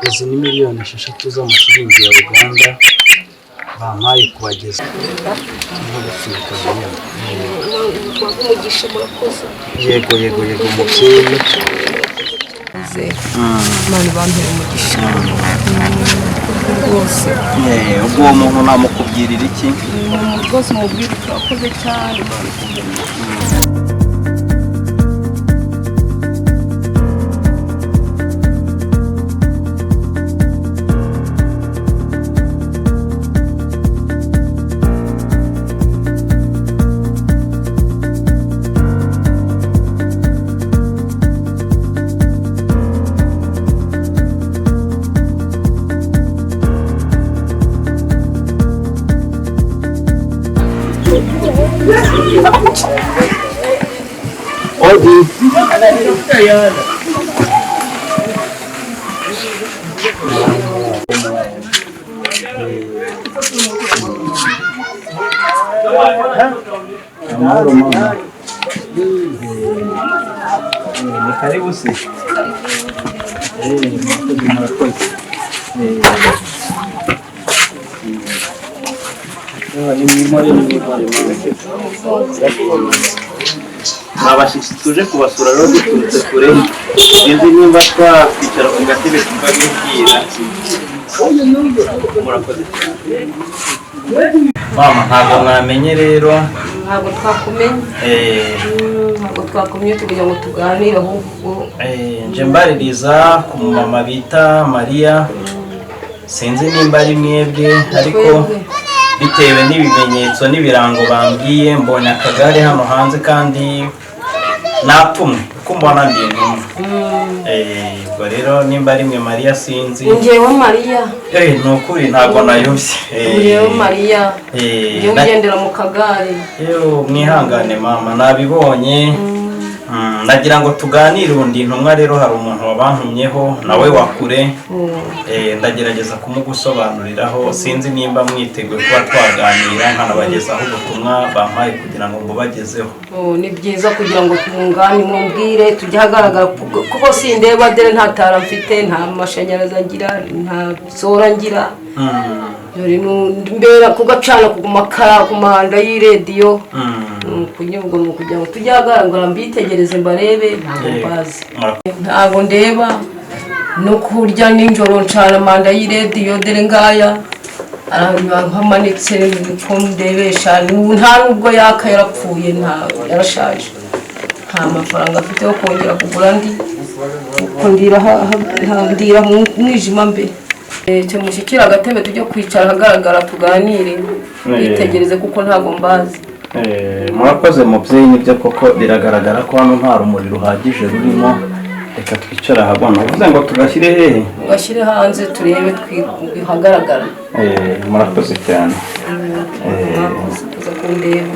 Izi ni miliyoni 6 z'amashiringi ya Uganda bampaye kubageza nko gupfunyika miliyoni. Umugisha, murakoze. Yego, yego, yego, mubyeyi. Imana ibampere umugisha rwose. Ubwo uwo muntu namukubwirira iki? Rwose umubwire, turakoze cyane, Imana ikuhe umugisha. Odi. Amahoro, mama. Ni karibu se. Murakoze, murakoze. Ni mwimore, ni mwimore. Abashyitsi tuje kubasura rero duturutse kure, sinzi nimba twakwicara ku gatebe tukabibwira. Murakoze mama, ntabwo mwamenye rero. Ntabwo twakumenye. Ntabwo twakumye kugira ngo tuganire ahubwo. Nje mbaririza ku mumama bita Mariya, sinzi nimba ari mwebwe, ariko Twebwe. bitewe n'ibimenyetso n'ibirango bambwiye, mbonye akagare hano hanze kandi natumwe kuko mbona ndi intumwa. Ubwo rero nimba ari mwe Mariya, sinzi. Njyewe Mariya. Ni ukuri ntabwo nayobye. Njyewe Mariya. Njyewe ugendera mu kagare. Yewe, mwihangane mama, nabibonye. Nagira ngo tuganire. Undi intumwa rero, hari umuntu wabantumyeho nawe wa kure. Ndagerageza kumugusobanuriraho, sinzi nimba mwiteguye kuba twaganira nkanabagezaho ubutumwa bampaye kugira ngo mbubagezeho. Oh, ni byiza kugira ngo tungane, mumbwire tujye ahagaragara, kuko sindeba dore nta tara mfite, nta mashanyarazi agira, nta solar ngira. Dore mbera kugacana ku makara ku manda y'irediyo. Kugira ngo ni ukugira ngo tujye ahagaragara mbitegereze mbarebe, ntabwo mbazi. Ntabwo ndeba, no kurya nijoro ncana manda y'irediyo, dore ngaya hamanitse ko ndebesha. Nta nubwo yaka, yarapfuye, nta yarashaje, nta mafaranga afite yo kongera kugura andi, kuko ndira ndira mu mwijima mbe. Cyo mushyikire agatebe tujye kwicara ahagaragara tuganire, witegereze kuko ntabwo mbazi. Murakoze mubyeyi, nibyo koko biragaragara ko hano nta rumuri ruhagije rurimo. Reka twicare ahabona. Uvuze ngo tugashyire hehe? Ugashyire hanze turebe ahagaragara. Murakoze cyane. Mwakoze kuza kundeba.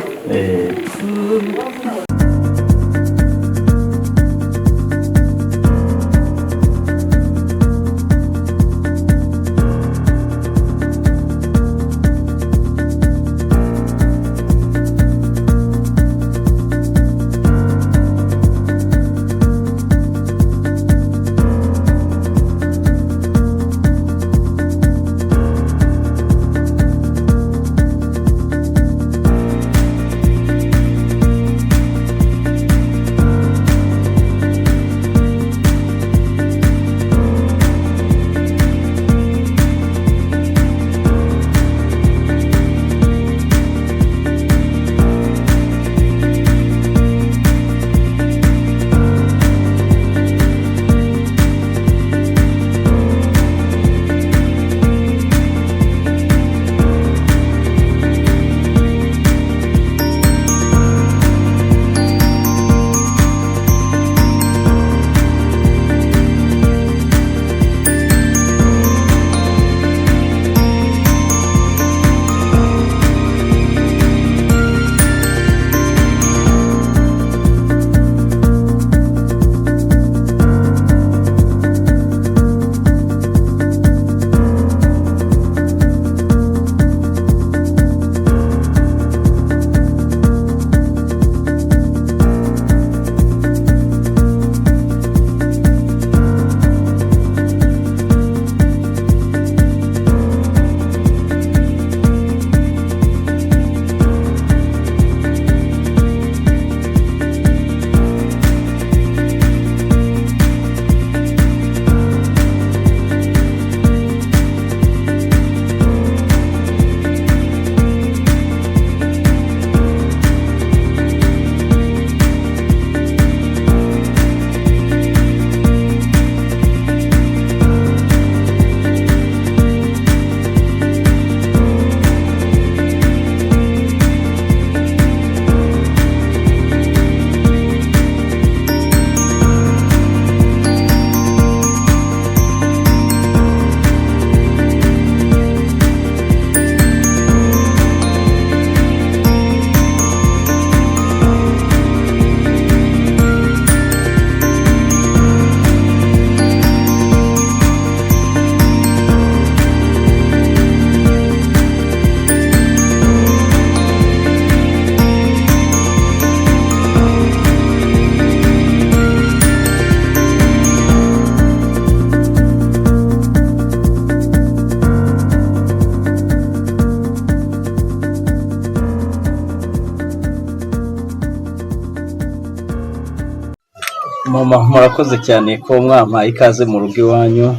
Mama, murakoze cyane ko mwampaye ikaze mu rugo iwanyu.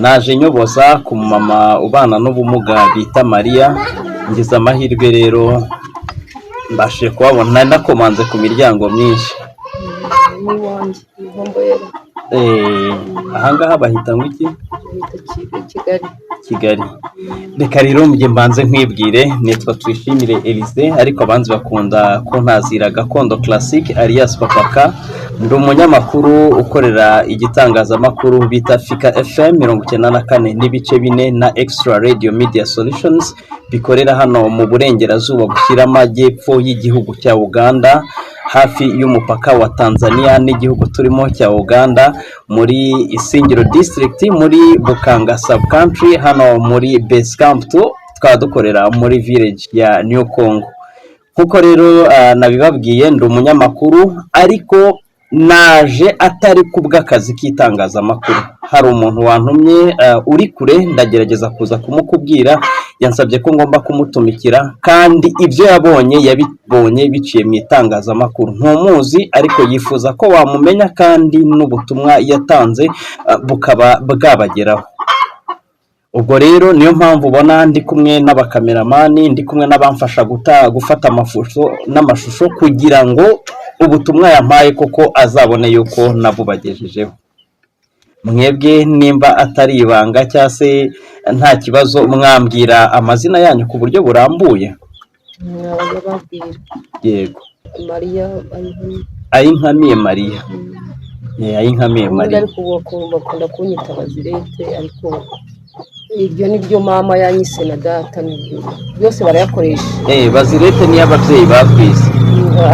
Naje nyoboza ku mama ubana n'ubumuga bita Mariya. Ngize amahirwe rero mbashije kubabona, nari nakomanze ku miryango myinshi. N'iwanjye niho mbera. Ahangaha bahita ngo iki? Bita Kigali. Kigali. Reka rero mujye mbanze nkwibwire, nitwa Tuyishimire Elise, ariko abanzi bakunda kuntazira Gakondo Classic alias Papaka. Ndi umunyamakuru ukorera igitangazamakuru bita Fika FM 94.4 na Extra Radio Media Solutions, bikorera hano mu burengerazuba bushyira amajyepfo y'igihugu cya Uganda, hafi y'umupaka wa Tanzania n'igihugu turimo cya Uganda, muri Isingiro District, muri Bukanga Sub Country, hano muri Base Camp 2, tukaba dukorera muri village ya New Congo. Nkuko rero nabibabwiye, ndi umunyamakuru, ariko naje atari kubw'akazi k'itangazamakuru. Hari umuntu wantumye uri kure, ndagerageza kuza kumukubwira. Yansabye ko ngomba kumutumikira, kandi ibyo yabonye yabibonye biciye mu itangazamakuru. Ntumuzi, ariko yifuza ko wamumenya, kandi n'ubutumwa yatanze bukaba bwabageraho. Ubwo rero niyo mpamvu ubona ndi kumwe n'abakameramani, ndi kumwe n'abamfasha gufata amafoto n'amashusho, kugira ngo ubutumwa yampaye koko azabone yuko nabubagejejeho. Mwebwe nimba atari ibanga cyangwa se nta kibazo, mwambwira amazina yanyu ku buryo burambuye? Mwabajya babwira. Yego. Mariya. Ayinkamiye Mariya. Ayinkamiye Ubundi Mariya. Ariko ubu bakunda kunyita Bazirete, ariko iryo ni ryo mama yanyise na data, byose barayakoresha. Bazirete niyo ababyeyi bakwise.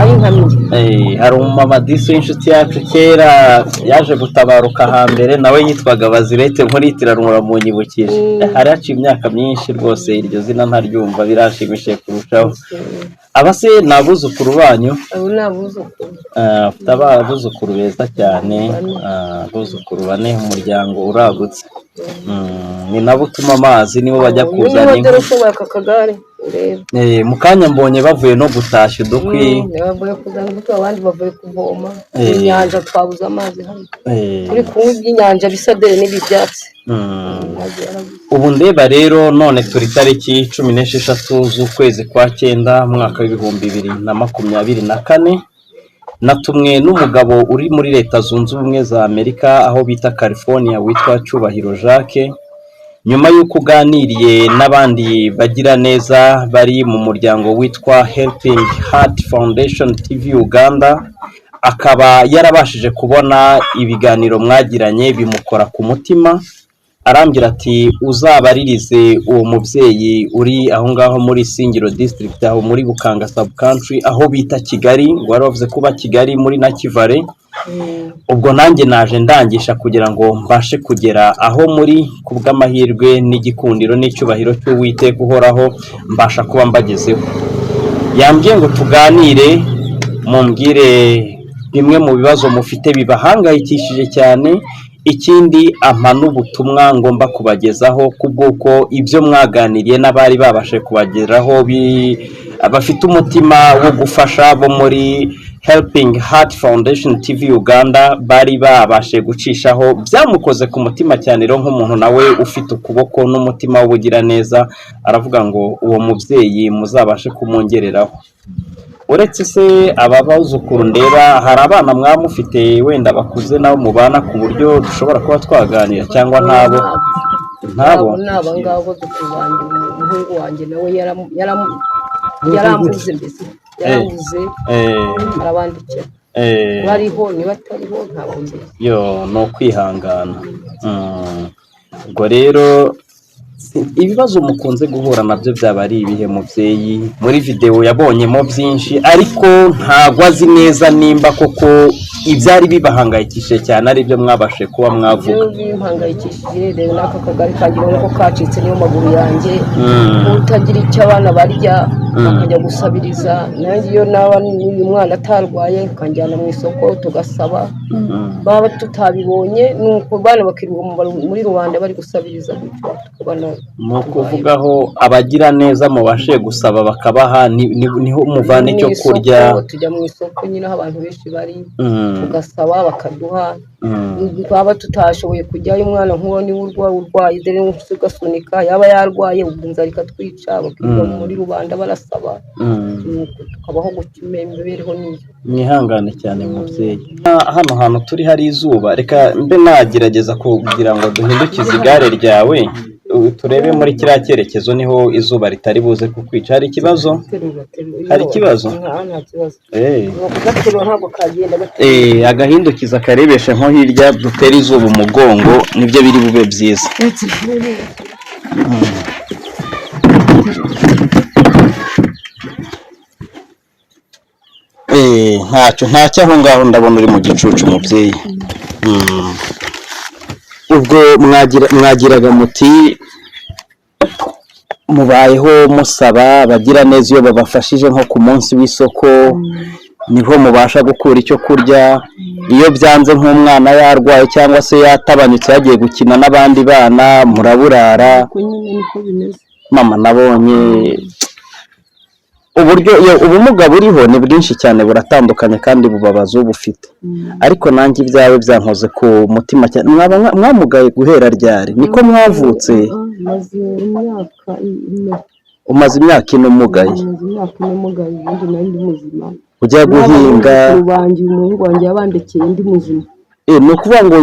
Ayinkamiye. Hari umumama disi w'inshuti yacu kera yaje gutabaruka hambere, nawe yitwaga Bazirete, muritiranwa munyibukije. Hari haciye imyaka myinshi rwose iryo zina ntaryumva, birashimishije kurushaho. Aba se ni abuzukuru banyu? Abo ni abuzukuru. Afite abuzukuru beza cyane, abuzukuru bane, umuryango uragutse. Ni nabo utuma amazi, nibo bajya Uyu kuzana niwe dore inkwi. ushoboye aka kagare ureba. Mu kanya mbonye bavuye no gutashya udukwi. Bavuye kuzana imbuto, abandi bavuye kuvoma mu nyanja, twabuze amazi hano. Turi kunywa iby'inyanja bisa dore n'ibi byatsi. Amazi yarabuze. Ubu ndeba rero none turi tariki 16 z'ukwezi kwa cyenda, umwaka wa 2024. Natumwe n'umugabo uri muri Leta Zunze Ubumwe za Amerika, aho bita California, witwa Cyubahiro Jacques, nyuma y'uko uganiriye n'abandi bagira neza bari mu muryango witwa Helping Heart Foundation TV Uganda, akaba yarabashije kubona ibiganiro mwagiranye bimukora ku mutima, arambwira ati: "Uzabaririze uwo mubyeyi uri aho ngaho muri Singiro District, aho muri Bukanga Sub Country, aho bita Kigali." Ngo wari wavuze kuba Kigali muri Nakivale. Ubwo nanjye naje ndangisha kugira ngo mbashe kugera aho muri, ku bw'amahirwe n'igikundiro n'icyubahiro cy'Uwiteka uhoraho, mbasha kuba mbagezeho. Yambwiye ngo tuganire, mumbwire bimwe mu bibazo mufite bibahangayikishije cyane. Ikindi, ampa n'ubutumwa ngomba kubagezaho kubw'uko ibyo mwaganiriye n'abari babashe kubageraho bafite umutima wo gufasha bo muri Helping Heart Foundation TV Uganda bari babashe gucishaho byamukoze ku mutima cyane. Rero nk'umuntu nawe ufite ukuboko n'umutima w'ubugiraneza, aravuga ngo uwo mubyeyi muzabashe kumwongereraho. Uretse se aba bazukuru ndeba, hari abana mwaba mufite wenda bakuze nabo mubana ku buryo dushobora kuba twaganira, cyangwa ntabo? Ntabo? Abo ni aba ngabo bazukuru banjye. Umuhungu wanjye nawe yarambuze, mbese yarambuze. Arabandikira. Bariho, niba atariho ntabwo mbizi. Yo, ni ukwihangana. Ubwo rero ibibazo mukunze guhura nabyo byaba ari ibihe, mubyeyi? Muri videwo yabonyemo byinshi, ariko ntabwo azi neza nimba koko ibyari bibahangayikishije cyane ari byo mwabashe kuba mwavuga. Ibyo bimpangayikishije rero n'aka kagari kanjye ubona ko kacitse, niyo maguru yanjye. Utagira icyo abana barya, bakajya gusabiriza. Nanjye iyo naba n'uyu mwana atarwaye, akanjyana mu isoko tugasaba, baba tutabibonye, nuko abana bakirirwa muri rubanda bari gusabiriza gutyo, tukabona. Ni ukuvugaho abagira neza mubashe gusaba bakabaha, niho muvana icyo Mu isoko, kurya. Tujya mu isoko nyine aho abantu benshi bari. Tugasaba bakaduha. Twaba tutashoboye kujyayo, umwana nk'uwo niwe urwaye, dore ugasunika, yaba yarwaye ubwo inzara ikatwica, bakirirwa muri rubanda barasaba. Nuko tukabaho gutyo, imibereho niyo. Mwihangane cyane mubyeyi. Hano hantu turi hari izuba, reka mbe nagerageza kugira ngo duhindukize igare ryawe, turebe muri kiriya cyerekezo niho izuba ritari buze kukwica. Hari ikibazo? Terura, terura. Hari ikibazo? Nta kibazo. Eh. Ni ukugaterura, ntabwo kagenda gaterura. Agahindukiza karebeshe nko hirya, dutere izuba umugongo, nibyo biri bube byiza. Ntacyo aho ngaho ndabona uri mu gicucu mubyeyi. Ubwo mwagiraga muti mubayeho musaba abagira neza iyo babafashije nko ku munsi w'isoko, niho mubasha gukura icyo kurya. Iyo byanze nk'umwana yarwaye cyangwa se yatabanyutse yagiye gukina n'abandi bana, muraburara. Uko nyine niko bimeze. Mama, nabonye uburyo iyo ubumuga buriho ni bwinshi cyane, buratandukanye kandi bubabaza ubufite, ariko nanjye ibyawe byankoze ku mutima cyane. Mwaba mwamugaye guhera ryari? Niko mwavutse? Maze imyaka 4. Umaze imyaka 4 umugaye? Maze imyaka 4 umugaye, ubundi nari ndi muzima. Ujya guhinga? Banjye, umuhungu wanjye yabandekeye ndi muzima. Ni ukuvuga ngo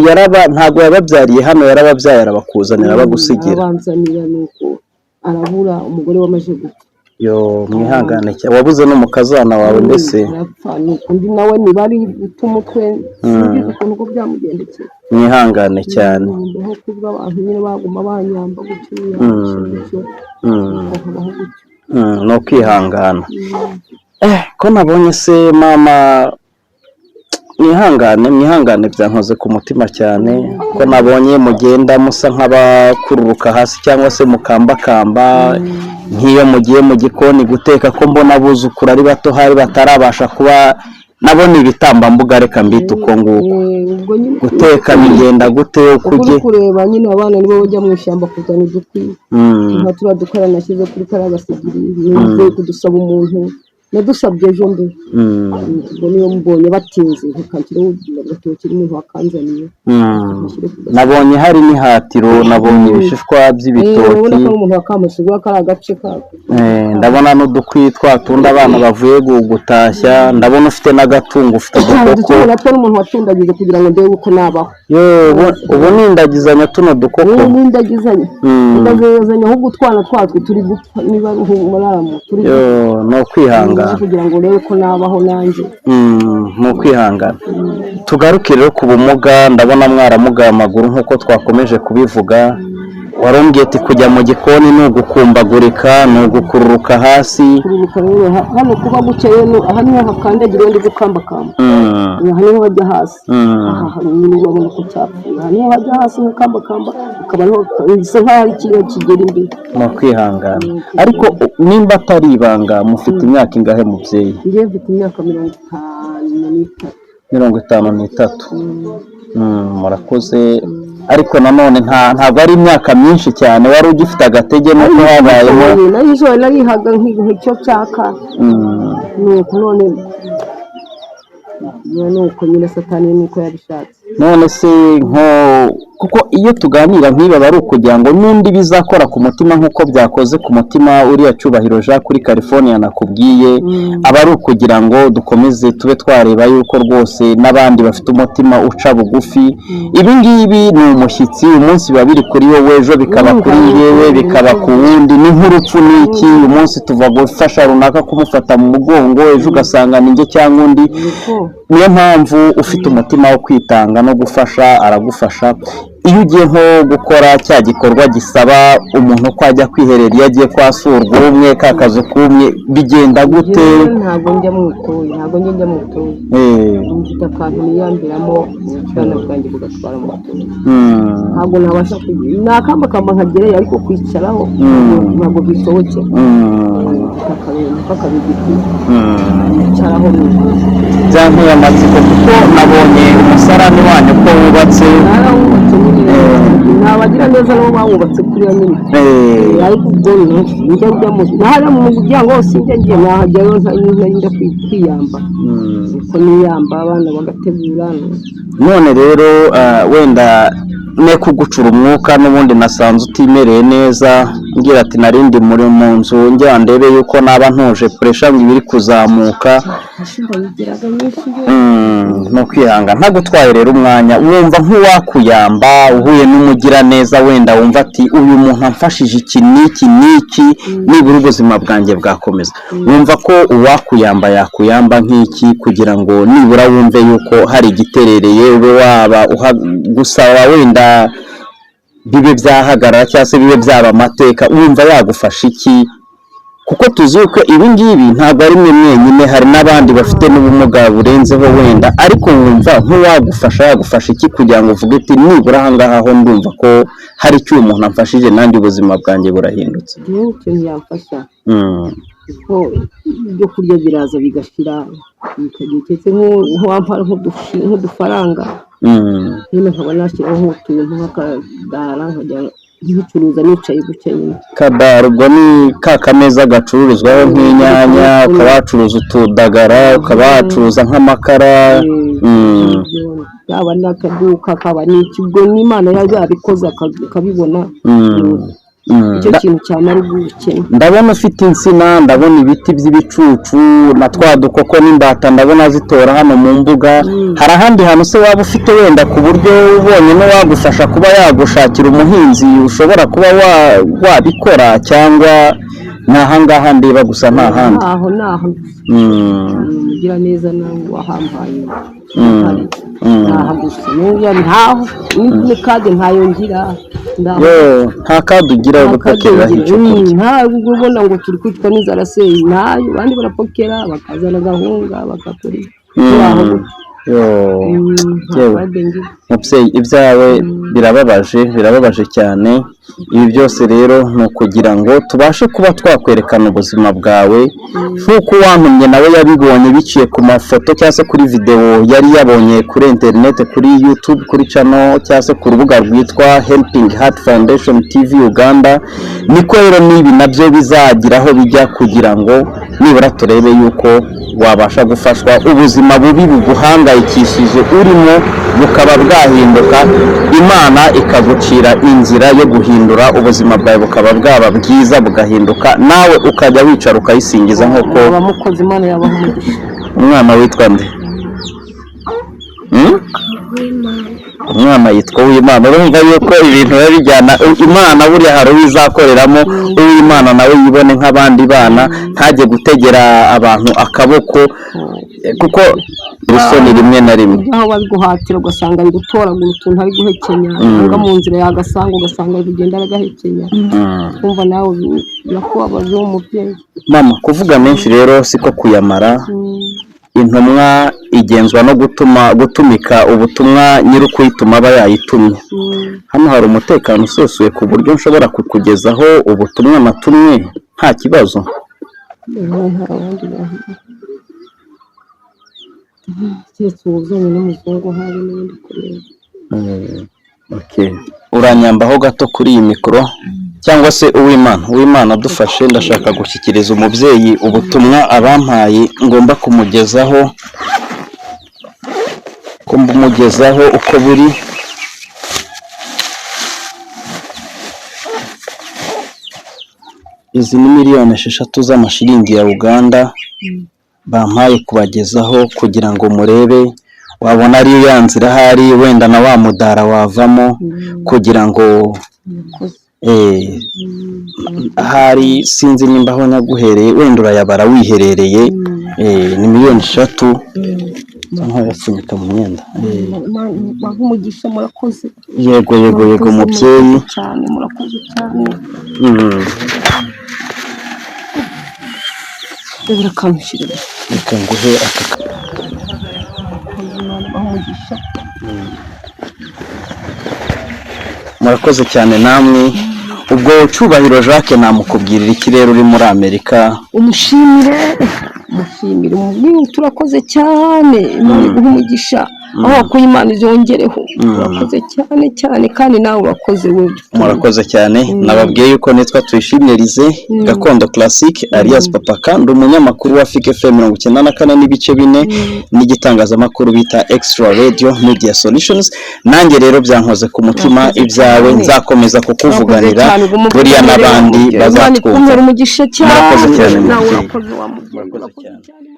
ntabwo yababyariye hano, yarababyaye arabakuzanira, abagusigira. Arabanzanira, nuko arabura, umugore wamaze gupfa. Yo, mwihangane cyane. Wabuze n'umukazana wawe mbese? Arapfa, nuko undi nawe niba ari guta umutwe, sinzi ukuntu uko byamugendekeye. Mwihangane cyane. Mbaho kubwo abantu nyine baguma banyamba gutyo, gutyo, nkabaho gutyo. Ni ukwihangana. Ko nabonye se mama, mwihangane, mwihangane, byankoze ku mutima cyane ko nabonye mugenda musa nk'abakururuka hasi cyangwa se mukambakamba, nk'iyo mugiye mu gikoni guteka, ko mbona abuzukuru ari bato hari batarabasha kuba nabona ibitambambuga, reka mbite uko nguko. Ubwo nyine Guteka bigenda gute? Uko uko uri ugiye kureba nyine, abana nibo bajya mu ishyamba kuzana udukwi, nka turiya dukara nashyize kuri kariya gasigiri, nivuye kudusaba umuntu nadusabye ejo mbe. Ubwo niyo mbonye batinze nkanshyiraho agatoki n'umuntu wakanzaniye, ngashyire ku gasigiri. Nabonye hari n'ihatiro, nabonye ibishishwa by'ibitoki. Urabona ko ari umuntu wakamusiga kariya agace kako. Ndabona n'udukwi twa tundi abana bavuye gutashya, ndabona ufite n'agatungo, ufite udukoko. Udutungo natwo n'umuntu watundagije kugira ngo ndebe uko nabaho. Yo, ubu nindagizanya tuno dukoko. Ubu nindagizanya, ndagizanya, ahubwo utwana twatwo turi gupfa, niba ari umuraramo turi Yo, ni ukwihangana. kugira ngo urebe ko nabaho nanjye. Ni ukwihangana. Tugaruke rero ku bumuga, ndabona mwaramugaye amaguru nk'uko twakomeje kubivuga. Warumbwiye ati kujya mu gikoni ni ugukumbagurika, ni ugukururuka hasi. Kururuka rero hano kuba gutya rero, aha niho hakandagira undi gukambakamba. Aha niho hajya hasi. Aha hari nyine urabona ko cyapfuye, aha niho hajya hasi nkakambakamba, akaba ariho bisa nk'aho ari ikintu kigera imbere. Ni ukwihangana. Ariko nimba atari ibanga, mufite imyaka ingahe mubyeyi? Njyewe mfite imyaka 53. 53. Murakoze, ariko nanone ntabwo ari imyaka myinshi cyane, wari ugifite agatege nuko habayemo. Nari narihaga nk'icyo nshaka. Nuko none nuko nyine satani nuko yabishatse. None se nko kuko iyo tuganira nk'ibi aba ari ukugira ngo n'undi bizakora ku mutima nk'uko byakoze ku mutima uriya Cyubahiro Jean kuri California nakubwiye, aba ari ukugira ngo dukomeze tube twareba yuko rwose n'abandi bafite umutima uca bugufi. Ibi ngibi ni umushyitsi, umunsi biba biri kuri wowe, ejo bikaba kuri yewe, bikaba ku wundi, ni nk'urupfu n'iki. Uyu munsi tuva gufasha runaka kumufata mu mugongo, ejo ugasanga ni njye cyangwa undi. Niyo mpamvu ufite umutima wo kwitanga no gufasha aragufasha. Iyo ugiye nko gukora cya gikorwa gisaba umuntu ko ajya kwiherera, iyo agiye kwasurwa umwe ka kazu k'umwe, bigenda gute? Ntabwo njya mu ituye, ntabwo njya mu ituye. Mfite akantu niyambiramo, ubwana bwanjye bugatwara mu ituye. Ntabwo nabasha kugira nakambakamba nkagereyo, ariko kwicaraho ntabwo bishobokera. Mfite akantu k'akabigiti nicaraho. Byanteye amatsiko kuko nabonye umusarani wanyu ko wubatse. Narawubatse nyine. Ni abagira neza nabo bawubatse kuriya nyine. Ariko ubwo njya njyamo nahariya mu muryango wose njya ngiye nahajyayo ntarinda kwiyamba, uko niyamba abana bagategura. None rero wenda ne kugucura umwuka, n'ubundi nasanze utimereye neza, ngira ati narindi muri mu nzu ngira ndebe yuko naba ntuje, pressure ngo ibiri kuzamuka. No kwihangana ntagutwaye rero umwanya, wumva nk'uwakuyamba uhuye n'umugiraneza, wenda wumva ati uyu muntu amfashije iki n'iki n'iki, nibura ubuzima bwanjye bwakomeza, wumva ko uwakuyamba yakuyamba nk'iki kugira ngo nibura wumve yuko hari igiterereye, ube waba gusaba wenda bibe byahagarara cyangwa se bibe byaba amateka, wumva yagufasha iki? Kuko tuzi ko ibi ngibi ntabwo ari mwe mwenyine, hari n'abandi bafite n'ubumuga burenzeho wenda, ariko wumva nk'uwagufasha yagufasha iki kugira ngo uvuge uti nibura aha ngaha ho ndumva ko hari icyo uyu muntu amfashije, nanjye ubuzima bwanjye burahindutse? Ikintu yamfasha, kuko ibyo kurya biraza bigashira, bikagira nk'uwampa nk'udufaranga nyine nkaba nashyiraho nk'utuntu nk'akadara nkajya nkicuruza nicaye gutya nyine. Kadara ubwo ni ka kameza gacururizwaho nk'inyanya, ukaba wacuruza utudagara, ukaba wacuruza nk'amakara. Yaba n'akaduka kaba n'ikigo n'Imana yabikoze akabibona, icyo kintu cyamara ubukene. Ndabona ufite insina, ndabona ibiti by'ibicucu na twa dukoko n'imbata, ndabona zitora hano mu mbuga. Hari ahandi hantu se waba ufite wenda ku buryo ubonye n'uwagufasha kuba yagushakira umuhinzi ushobora kuba wabikora, cyangwa ni ahangaha ndeba gusa nta handi? Aho ni aho, umugiraneza nawe wahambaye ntaha gusa, ntaho n'ikadi ntayo ngira. Nta kadi ugira yo gupokereraho icyo kurya? Ntabwo ubona ngo turi kwicwa n'inzara se, ntayo. Abandi barapokera bakazana agahunga bagakora. Mubyeyi, ibyawe birababaje, birababaje cyane. Ibi byose rero ni ukugira ngo tubashe kuba twakwerekana ubuzima bwawe nk'uko uwantumye nawe yabibonye biciye ku mafoto cyangwa se kuri videwo yari yabonye kuri interineti, kuri YouTube, kuri channel cyangwa se ku rubuga rwitwa Helping Heart Foundation TV Uganda. Niko rero n'ibi nabyo bizagira aho bijya kugira ngo nibura turebe yuko wabasha gufashwa, ubuzima bubi buguhangayikishije urimo bukaba bwahinduka, Imana ikagucira inzira yo guhindura ubuzima bwawe bukaba bwaba bwiza bugahinduka, nawe ukajya wicara ukayisingiza nk'uko abamukoze Imana yabaha umugisha. Umwana witwa nde? Umwana yitwa Uwimana. Urumva yuko ibintu biba bijyana Imana, buriya hari uwo izakoreramo. Uwimana nawe yibone nk'abandi bana, ntajye gutegera abantu akaboko, kuko isoni rimwe na rimwe aho bari guhatira ugasanga ari gutoragura utuntu ari guhekenya, cyangwa mu nzira yagasanga ugasanga ari kugenda aragahekenya, kumva nawe birakubabaza uwo mubyeyi. Mama, kuvuga menshi rero siko kuyamara. Intumwa igenzwa no gutumika ubutumwa nyir'ukuyituma aba yayitumye. Hano hari umutekano usesuye ku buryo nshobora kukugezaho ubutumwa natumwe nta kibazo? Uranyambaho gato kuri iyi mikoro cyangwa se Uwimana? Uwimana adufashe, ndashaka gushyikiriza umubyeyi ubutumwa abampaye ngomba kumugezaho, ko mbumugezaho uko buri. Izi ni 6 miliyoni z'amashiringi ya Uganda bampaye kubagezaho kugira ngo murebe, wabona ariyo ya nzira ahari wenda na wa mudara wavamo, kugira ngo ahari sinzi nimba aho nyaguhereye wenda urayabara wiherereye. Ni 3 miliyoni nk'ayapfunyika mu myenda. Yego yego yego mubyeyi, reka nguhe aka. Murakoze cyane namwe. Ubwo Cyubahiro Jacques namukubwirira iki rero uri muri Amerika? Umushimire, umushimire, turakoze cyane, Imana iguhe umugisha. Aho wakuye, Imana izongereho. Urakoze cyane cyane, kandi nawe urakoze we. Murakoze cyane. Nababwiye yuko nitwa Tuyishimire Lize Gakondo Classic alias Papa, kandi umunyamakuru wa Fike FM 94.4 n'igitangazamakuru bita Extra Radio Media Solutions. Nanjye rero byankoze ku mutima Murakoze ibyawe, cyane. nzakomeza kukuvuganira. Urakoze cyane, ubu Buriya umuvuganire n'abandi wa mubyeyi. Imana bazatwumva. ikumpere umugisha cyane. Murakoze cyane, Nawe mubyeyi. urakoze wa mubyeyi. Murakoze Urakoze cyane. cyane.